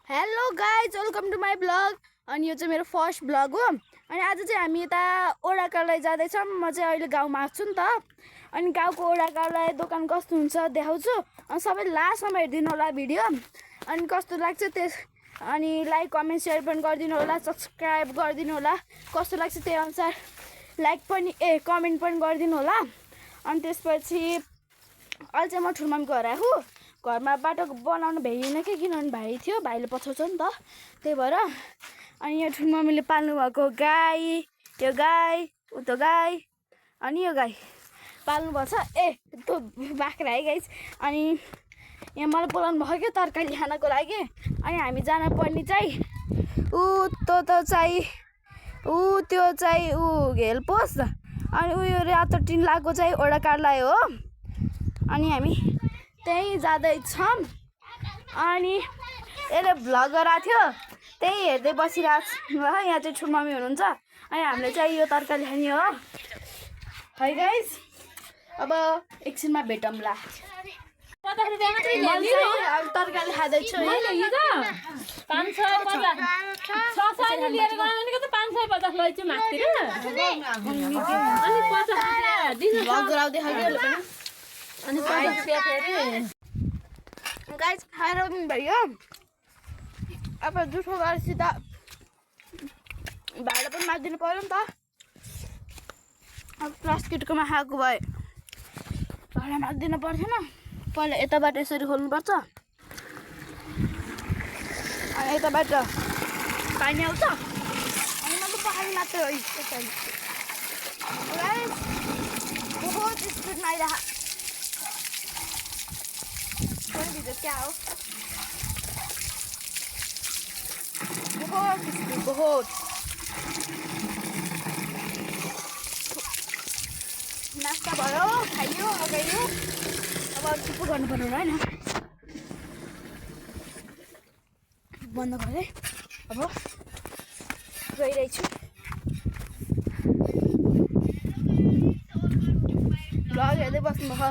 Hello guys, welcome to my blog. अनि यो चाहिँ मेरो फर्स्ट ब्लग हो। अनि आज चाहिँ हामी यता ओडाकालाई जाँदैछौँ। म चाहिँ अहिले गाउँमा आएको छु नि त। अनि गाउँको ओडाकालाई दोकान कस्तो हुन्छ देखाउँछु। अनि सबै लास्टसम्म हेरिदिनु होला भिडियो। अनि कस्तो लाग्छ त्यस अनि लाइक कमेन्ट सेयर पनि गरिदिनु होला, सब्सक्राइब गरिदिनु होला। कस्तो लाग्छ त्यही अनुसार लाइक पनि कमेन्ट पनि गरिदिनु होला। अनि त्यसपछि अहिले चाहिँ म ठुल्मामको घर आएको। घरमा बाटो बनाउनु भ्याइएन कि, किनभने भाइ थियो, भाइले पछाउँछ नि त, त्यही भएर। अनि यो ठुल्मामीले पाल्नु भएको गाई, यो गाई, उतो गाई, अनि यो गाई पाल्नुपर्छ। त्यो बाख्रा है गाइस। अनि यहाँ मलाई बोलाउनु भयो क्या तरकारी खानको लागि। अनि हामी जान पर्ने चाहिँ त्यो चाहिँ घेलपोस। अनि उयो रातो टिन लगाएको चाहिँ ओडाकालाई हो। अनि हामी त्यहीँ जाँदैछौँ। अनि यसले भ्लग गराएको थियो, त्यही हेर्दै बसिरहेको छु। यहाँ चाहिँ ठुल्मामी हुनुहुन्छ। अनि हामीले चाहिँ यो तरकारी खाने हो है गाइस। अब एकछिनमा भेटौँला। तरकारी खाँदैछु गाइस। खाएर पनि भयो। अब जुठो गरेर सिधा भाडा पनि मारिदिनु पऱ्यो नि त। अब प्लास्टिककोमा खाएको भए भाडा मारिदिनु पर्थेन। पहिला यताबाट यसरी खोल्नुपर्छ, अनि यताबाट पानी आउँछ। अनि मतलब पानी मात्रै हो यसरी। गाइस बहुत स्पिडमा आइरहेको क्या हो, बहुत स्पिड, बहुत। नास्ता भयो, खाइयो, अगाइयो। अब चुप्पो गर्नु पर्नु होइन, बन्द गरेँ। अब गइरहेछु। भ्लग हेर्दै बस्नुभयो।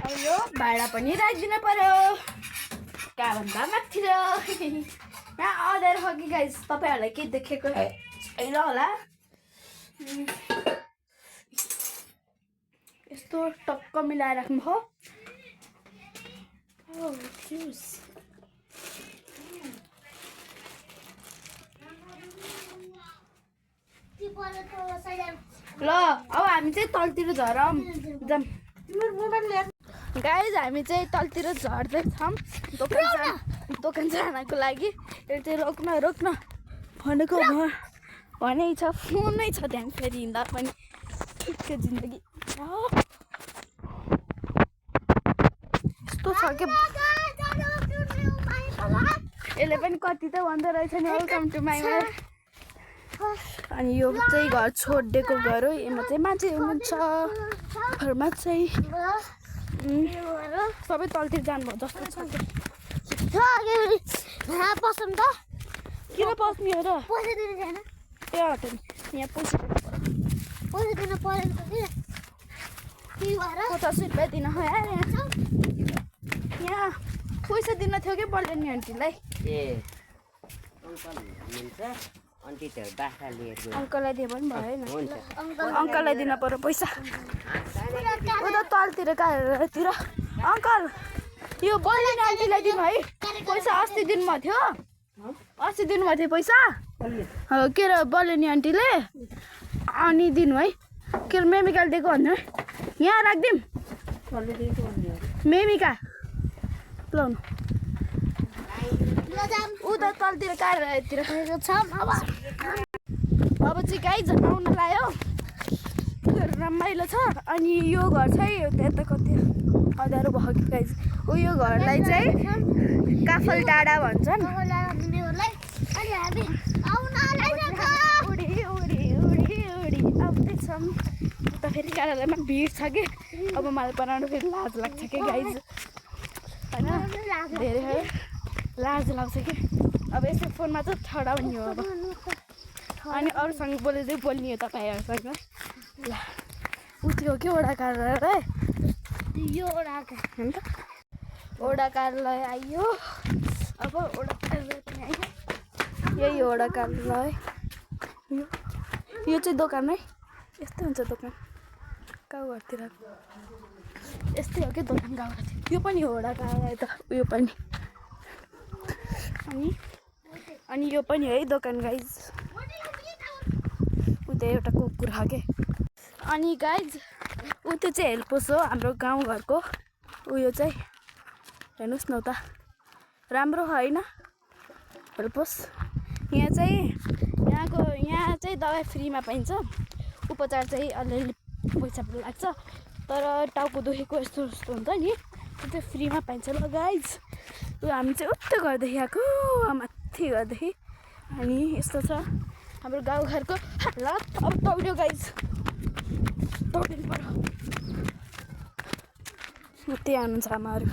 अब यो भाडा पनि राखिदिनु पर्यो, कहाँ भन्दा माथि र यहाँ अँध्यारो हो कि गाइस। तपाईँहरूलाई के देखेको छैन होला। यस्तो टक्क मिलाएर राख्नुभयो। ल अब हामी चाहिँ तलतिर झरौँ जाऊँ। गाइज हामी चाहिँ तलतिर झर्दैछौँ दोकान जानको लागि। यो चाहिँ रोक्न भनेको भनेकै छ। फोनै छ त्यहाँ फेरि हिँड्दा पनि के जिन्दगी यस्तो छ कि। यसले पनि कति त भन्दो रहेछ नि, वेलकम टु माई घर। अनि यो चाहिँ घर छोडिदिएको घर हो। यसमा चाहिँ मान्छे हुनुहुन्छ। घरमा चाहिँ सबै तलतिर जानुभयो जस्तो छ। पसौँ त, किन पस्ने हो र? पैसा दिनु छैन। ए हट नि, यहाँ पैसा दिनु परेन त। 50 रुपियाँ दिन हो यहाँ पैसा दिन थियो कि बल्ल नि आन्टीलाई। अङ्कललाई दियो पनि भयो होइन, अङ्कललाई दिन पर्यो पैसा। उता तलतिर कहाँतिर अङ्कल यो बल्ल आन्टीलाई दिनु है पैसा। अस्ति दिनुभएको थियो पैसा के अरे बल्ल आन्टीले। अनि दिनु है के अरे मेमिकाले दिएको भन्नु है। यहाँ राखिदिउँ मेमिका लाउनु। उता तलतिर कारतिर खसेको छ। अब चाहिँ गाइज आउन लाग्यो, रमाइलो छ। अनि यो घर चाहिँ यता कति अँध्यारो भयो कि गाइज। यो घरलाई चाहिँ काफल डाँडा भन्छन्। आउँदैछौँ उता फेरि कार्यालयमा भिड छ कि। अब मलाई बनाउनु फेरि लाज लाग्छ कि गाइज होइन, धेरै लाज लाग्छ कि। अब यसो फोनमा चाहिँ छडा भन्ने हो अब। अनि अरूसँग बोल्ने हो तपाईँहरूसँग। ल उ त्यो के ओडाका यो ओडाका हो नि त। ओडा कार्यालय आइयो। अब ओडा कार्यालय पनि आइयो। यही ओडा कार्यालय। यो चाहिँ दोकान है। यस्तै हुन्छ दोकान गाउँघरतिर। यस्तै हो कि दोकान गाउँघरतिर। यो पनि हो ओडा कार्यालय त। यो पनि अनि यो पनि है दोकान गाइज। उतै एउटा कुकुर छ के। अनि गाइज उतै चाहिँ हेल्पोस हो हाम्रो गाउँघरको। उयो चाहिँ हेर्नुहोस् न त राम्रो होइन हेल्पोस। यहाँ चाहिँ दबाई फ्रीमा पाइन्छ। उपचार चाहिँ अलिअलि पैसा लाग्छ तर टाउको दुखेको यस्तो हुन्छ नि त्यो चाहिँ फ्रीमा पाइन्छ ल गाइज। हामी चाहिँ उता गर्दाखेरि आएको माथि गर्दाखेरि। अनि यस्तो छ हाम्रो गाउँघरको हालत। अब दौड्यो गाइज दौडिनु पर्यो। उतै आउनुहुन्छ आमाहरू।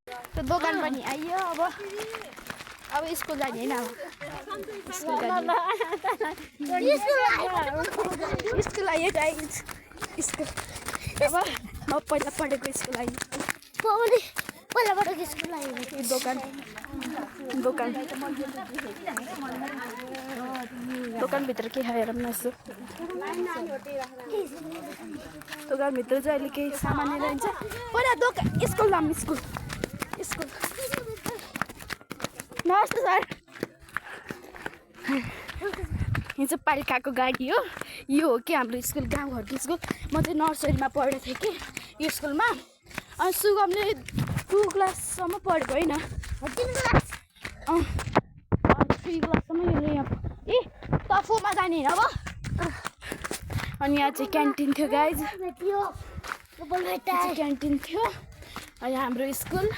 त्यो दोकान पनि आइयो। अब स्कुल जाने होइन। स्कुल आयो गाइज। स्कुल अब पहिला पढेको स्कुल आयो। पहिला पढेको स्कुल आयो। दोकानभित्र के खाएर पनि यसो दोकानभित्र चाहिँ अहिले केही सामान रहन्छ। पहिला दोकान स्कुल जाऊँ। स्कुल नमस्ते सर। यो चाहिँ पालिकाको गाडी हो। यो हो कि हाम्रो स्कुल गाउँघरको स्कुल। म चाहिँ नर्सरीमा पढेको थिएँ कि यो स्कुलमा। अनि सुगमले 2 क्लाससम्म पढेको होइन 3 क्लास 3 क्लाससम्म यसले यहाँ तफुमा जाने होइन अब। अनि यहाँ चाहिँ क्यान्टिन थियो गाइज। क्यान्टिन थियो। अनि हाम्रो स्कुल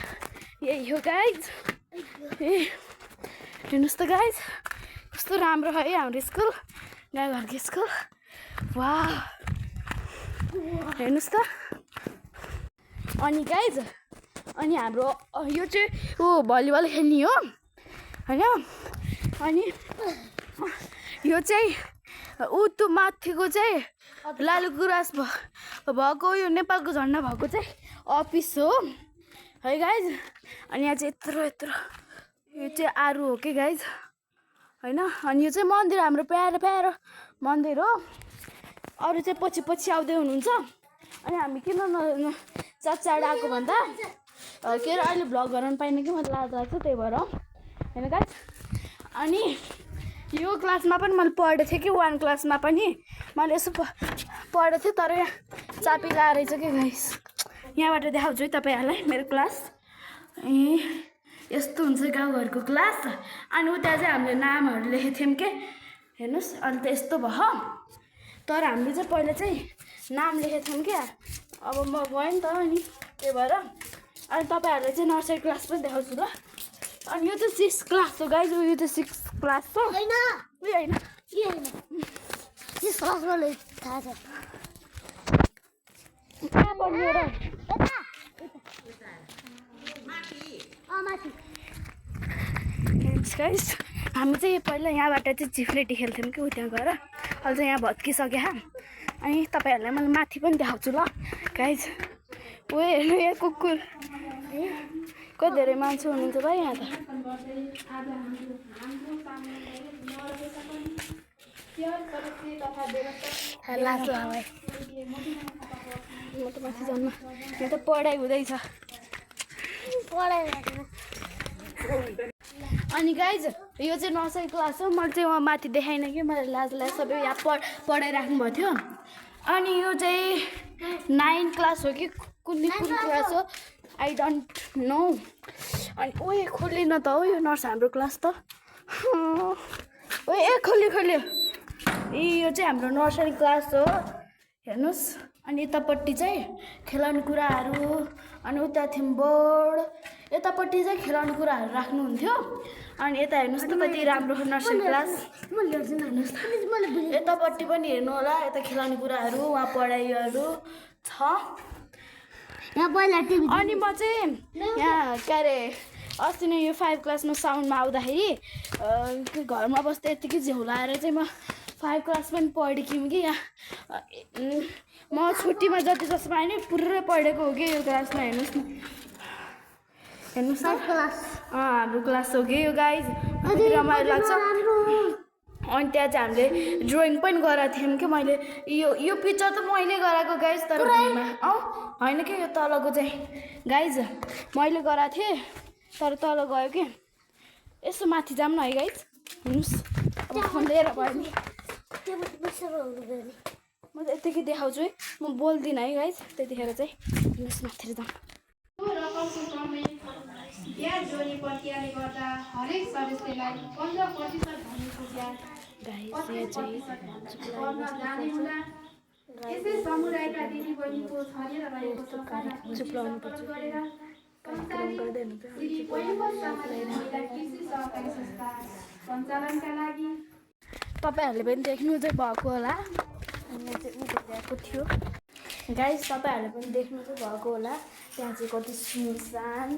यही हो गाइज। हेर्नुहोस् त गाइज कस्तो राम्रो है हाम्रो स्कुल गाउँघरको स्कुल। वाह हेर्नुहोस् त। अनि गाइज अनि हाम्रो यो चाहिँ भलिबल खेल्ने हो होइन। अनि यो चाहिँ त्यो माथिको चाहिँ लालु गुराँस भएको यो नेपालको झन्डा भएको चाहिँ अफिस हो है गाइज। अनि यहाँ चाहिँ यत्रो यो चाहिँ आरु हो कि गाइज होइन। अनि यो चाहिँ मन्दिर हाम्रो प्यारो मन्दिर हो। अरू चाहिँ पछि आउँदै हुनुहुन्छ। अनि हामी किन चाँडो आएको भन्दा के अरे अहिले भ्लग गराउनु पाइनँ कि मलाई लाज लाग्छ त्यही भएर होइन गाइज। अनि यो क्लासमा पनि मैले पढेको थिएँ कि 1 क्लासमा पनि मैले यसो पढेको थिएँ तर यहाँ चापी गएको रहेछ कि गाइस। यहाँबाट देखाउँछु है तपाईँहरूलाई मेरो क्लास। यस्तो हुन्छ गाउँघरको क्लास। अनि उता चाहिँ हामीले नामहरू लेखेको थियौँ के हेर्नुहोस्। अनि त यस्तो भयो तर हामीले चाहिँ पहिला चाहिँ नाम लेखेको थियौँ क्या। अब म गएँ नि त अनि त्यही भएर अनि तपाईँहरूलाई चाहिँ नर्सरी क्लास पनि देखाउँछु ल। अनि यो चाहिँ 6 क्लास हो गाइज। यो चाहिँ 6 क्लास हो होइन 6 क्लास मलाई थाहा छ। कहाँ पढ्ने र गाइज हामी चाहिँ पहिला यहाँबाट चाहिँ चिफ्लेटी खेल्थ्यौँ कि त्यहाँ गएर। अहिले चाहिँ यहाँ भत्किसक्यो। अनि तपाईँहरूलाई मैले माथि पनि देखाउँछु ल गाइज। हेर्नु यहाँ कुकुर कति धेरै मान्छे हुनुहुन्छ भाइ यहाँ त। म त माथि जान्न यहाँ त पढाइ हुँदैछ। अनि गाइज यो चाहिँ नर्सरी क्लास हो। मैले चाहिँ वहाँ माथि देखाइनँ कि मलाई लाज सबै यहाँ पढाइराख्नु भएको थियो। अनि यो चाहिँ 9 क्लास हो कि कुन क्लास हो आई डोन्ट नो। अनि खोलिन त हो यो नर्स हाम्रो क्लास त। खोल्यो यो चाहिँ हाम्रो नर्सरी क्लास हो हेर्नुहोस्। अनि यतापट्टि चाहिँ खेलाउने कुराहरू अनि उता थियौँ बोर्ड। यतापट्टि चाहिँ खेलाउने कुराहरू राख्नुहुन्थ्यो। अनि यता हेर्नुहोस् त कति राम्रो नर्सरी क्लास। यतापट्टि पनि हेर्नु होला यता खेलाउने कुराहरू वहाँ पढाइहरू छ। अनि म चाहिँ यहाँ के अरे अस्ति नै यो 5 क्लासमा साउन्डमा आउँदाखेरि घरमा बस्दा यत्तिकै झ्याउ लाएर चाहिँ म 5 क्लास पनि पढेँ कि यहाँ म छुट्टीमा जति जसो पाएँ नि पुरै पढेको हो कि यो क्लासमा हेर्नुहोस् न। हेर्नुहोस् न हाम्रो क्लास हो कि यो गाइज कति रमाइलो लाग्छ अनि त्यहाँ चाहिँ हामीले ड्रइङ पनि गराएको थियौँ कि मैले यो पिक्चर त मैले गराएको गाइज तर भुइँमा होइन कि यो तलको चाहिँ गाइज मैले गराएको थिएँ तर तल गयो कि यसो माथि जाऊँ न है गाइज हेर्नुहोस् अब फोन लिएर भयो नि म त यतिकै देखाउँछु है म बोल्दिनँ है गाइज त्यतिखेर चाहिँ हेर्नुहोस् माथि जाउँ ब्याज जोडी प्रक्रियाले गर्दा हरेक सदस्यलाई 15% भनेको ब्याज गर्न जाने हुँदा यसै समुदायका दिदीबहिनीको छरिएर रहेको संस्थागत गरेर श्री पहिलो समाज महिला कृषि सहकारी संस्था सञ्चालनका लागि तपाईँहरूले पनि देख्नु चाहिँ भएको होला यहाँ चाहिँ उँधो गएको थियो गाइस तपाईँहरूले पनि देख्नु चाहिँ भएको होला त्यहाँ चाहिँ कति सुनसान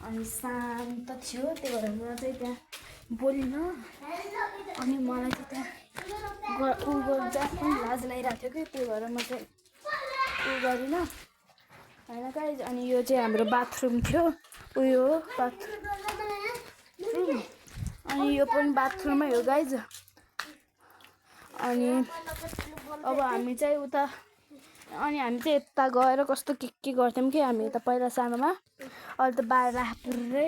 अनि शान्त थियो त्यही भएर म चाहिँ त्यहाँ बोलिनँ अनि मलाई चाहिँ त्यहाँ उ गर्दा पनि लाज लागिरहेको थियो कि त्यही भएर म चाहिँ उ गरिनँ होइन गाइस अनि यो चाहिँ हाम्रो बाथरुम थियो उयो हो बाथरुम अनि यो पनि बाथरुमै हो गाइस अनि अब हामी चाहिँ उता अनि हामी चाहिँ यता गएर कस्तो के गर्थ्यौँ कि हामी त पहिला सानोमा अहिले त बाहिर पुरै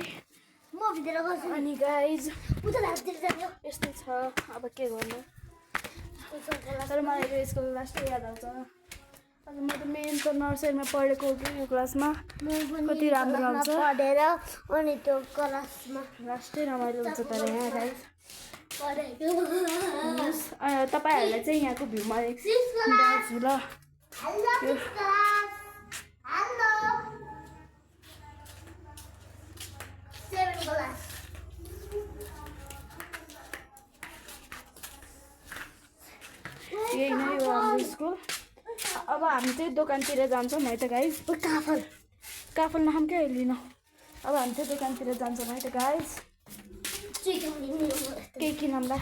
अनि गाइज यस्तै छ अब के गर्नु तर मलाई यो स्कुल लास्टै याद आउँछ अनि म त मेन त नर्सरीमा पढेको हो कि यो क्लासमा कति राम्रो आउँछ पढेर अनि त्यो क्लासमा लास्टै रमाइलो हुन्छ तर यहाँ गाइज तपाईँहरूलाई चाहिँ यहाँको भ्यू म देखाउँछु ल यही नै हो हाम्रो स्कुल अब हामी चाहिँ दोकानतिर जान्छौँ है त गाइज काफल नाम क्या लिन अब हामी चाहिँ दोकानतिर जान्छौँ है त गाइज के किनौँला